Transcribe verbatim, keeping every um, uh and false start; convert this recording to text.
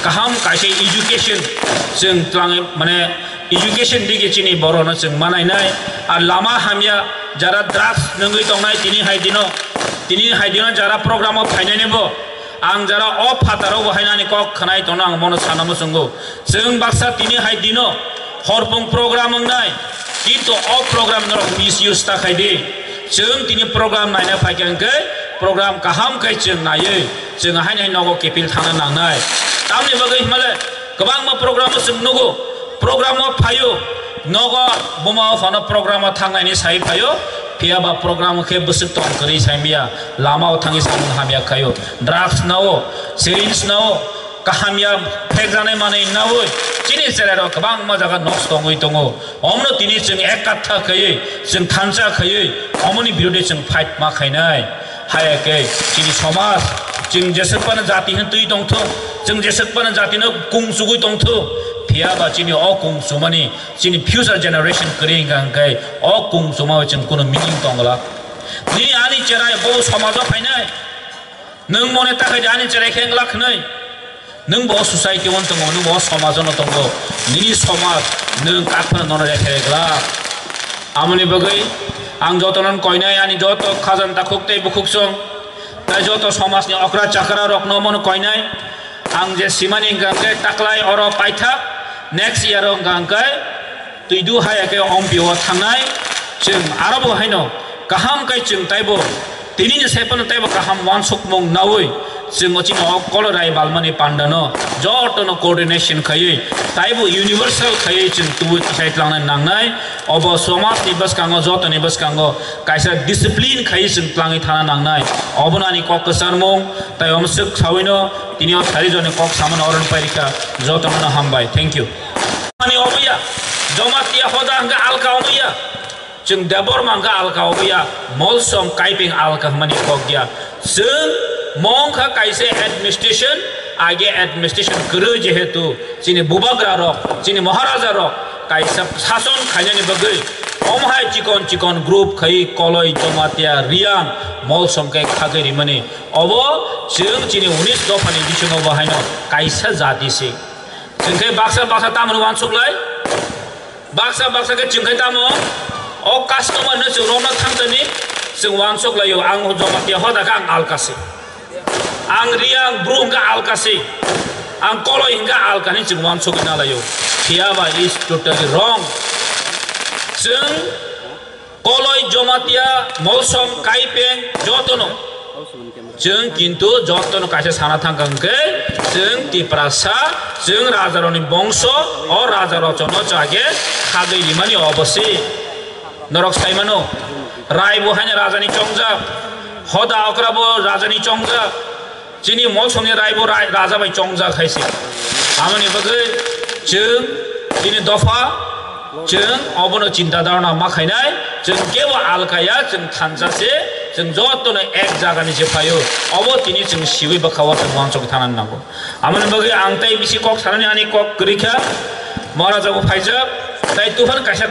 Kaham kaisa education chwng twlangwi, mane, education digi chini borokno chwng manainai. Ar lama hamya, jara drugs nungwi tongnai tini hai dino, tini hai dino jara program o phainani bo, ang jara o phataro bo hainani kok khwnai tongno ang mono sana muchungo. Chwng baksa tini hai dino horpung program wngnai, kintu o program norok misuse ta khai di. Chwng tini program naina phaikha hwnkhe program kaham khe chwng naiwi chwng haino hai nogo kepil thangna nangnai. Tamni bagwi himale kwbangma program o chwng nugo, program o phaio, nogo buma o phano program o thangnaini sai phaio, phiya ba program o khe bwswk tong kwrwi saimaya, lama o thangwi samung hamya khaio, drugs nao, syringe nao, kaham ya phekjaknai manwi naui chini cherairok kwbangma jaga nosto wngwi tongo. Omno tini chwng ek katha khaiwi, chwng thansa khaiwi, omoni birodhe chwng fight ma khainai. Haya khe chini somaj, chwng jeswk phano jati hwn twi tongthung, chwng jeswk phano jatino kung chugwi tongthung, phiya ba chini o kung chumani chini future generation kwrwi wngkha hwnkhe o kung chumao chwng kunu meaning tongla. Nini ani cherai bo somajo phainai. Nwng mone ta khai di ani cherai khe wngla khwnwi. Nwng bo society o tongo, nwng bo somaj o tongo. Nini somaj nwng kak phano nono rekhe glak. Amoni bagwi ang jotono koinai, ani joto khajan takhuk tei bukhuk song, tai joto somajni okra chakra rokno mono koinai. Ang je simani hwnkha hwnkhe taklai oro paithak, next year o hwnkha hwnkhe twidu haya khe ompio thangnai. Chwng aro bo haino kaham khe chwng taibo tinini sai phano taibo kaham wansukmung naui chwng o chini o kolorai balmani pandano jotono coordination khaiwi taibo universal khaiwi chwng tubui tisai tlangnai nangnai. Obo somajni bwskango, jotoni bwskango kaisa discipline khaiwi chwng tlangwi thana nangnai. Obono ani kok kwcharmung tai omswk sawino tini o sari joni kok samano oron pairikha. Jotono hambai. Thank you. Ani oboya, Jamatia hoda hwnkhe alka oboya. Chwng Debbarma hwnkhe alka oboya, Molsom Kaipeng alka hwnmani kok ya. Chwng mong kha kaisa administration, age administration kwrwi jehetu chini bubagra rok, chini maharaja rok kaisa sason khainani bagwi omo hai chikon chikon group khai Koloi, Jamatia, Riang, Molsom khe khagwi rimani. Obo chwng chini unis dophani bisingo bo haino kaisa jati se. Chwng khe baksa baksa tamoni wansuk lai. Baksa baksa khe chwng khe tamo o customer no chwng rokno thangtani chwng wansuk laio. Ang Jamatia hoda khe ang alka se. Ang Riang bru hwnkhe alka se. Ang Koloi hwnkhe alka hinwi chwng wansuk na laio. Phiya ba is totally wrong. Chwng Koloi, Jamatia, Molsom, Kaipeng jotono chwng kintu jotono kaisa sana thangkha hwnkhe chwng Tiprasa, chwng rajarokni bongso, o rajarokno chwng age khagwi rimani obo se. Norok saimano, Rai bo haino rajani chongjak, hoda okra bo rajani chongjak. Chini Molsomni Rai bo Rai, raja bai chongjak hai se. Amoni bagwi chwng chini dopha, chwng obono chinta dharana ma khainai, chwng kebo alka ya, chwng thansa se, chwng jotono ek jagani se phaio. Obo tini chwng siwi bwkha o chwng wansuk thanani nango. Amoni bagwi ang tei bisi kok sanani ani kok kwrwi kha, Maharaja bo phaijak, tai tufan kaisa